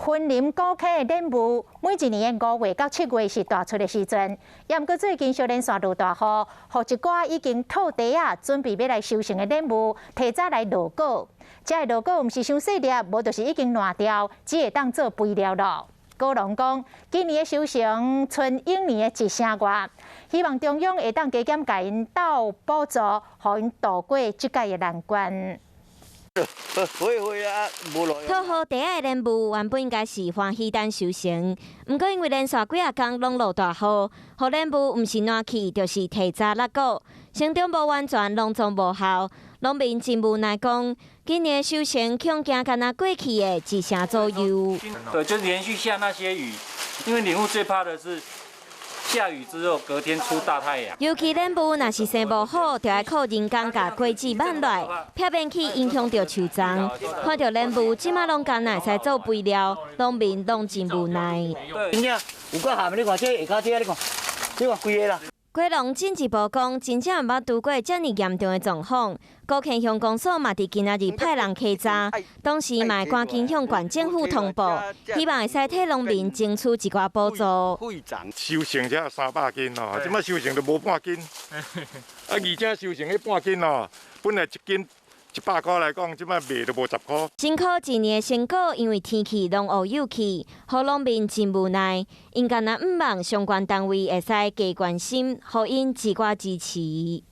雲林古坑的蓮霧，每一年的5月到7月是大出的時陣。毋過最近小連續落大雨，予一寡已經套袋仔，準備欲來收成的蓮霧，提早來落果。這个落果毋是傷細粒，無就是已經爛掉，只會當做肥料囉。果農講，今年的收成賰往年的一成外，希望中央會當加減共𪜶鬥補助，予𪜶渡過這屆的難關。套好袋仔的蓮霧原本應該是歡喜等收成，毋過因為連續幾仔工攏落大雨，予蓮霧毋是爛去，就是提早落果，成長無完全，農作無效，農民真無奈講，今年收成恐驚敢若過去的一成左右。對，就連續下那些雨，因為蓮霧最怕的是下雨之後隔天出大太陽。尤其蓮霧若是生無好，就愛靠人工共果子挽落來，避免去影響著樹叢。看著蓮霧這馬攏干焦會使做肥料，農民攏真無奈。真正有夠鹹，你看這下跤這，你看，這看規个啦。果農進一步講，真正毋捌拄過遮爾嚴重的狀況。古坑鄉公所嘛，佇今仔日派人稽查，同時嘛會趕緊向縣政府通報，希望會使替農民爭取一寡補助。收成才300斤哦，這擺收成都無半斤。啊，而且收成彼半斤哦，本來一斤100塊來講，這擺賣都無10塊。辛苦一年的成果，因為天氣攏烏有去，予農民真無奈。𪜶干焦向望相關單位會使加關心，予𪜶一寡支持。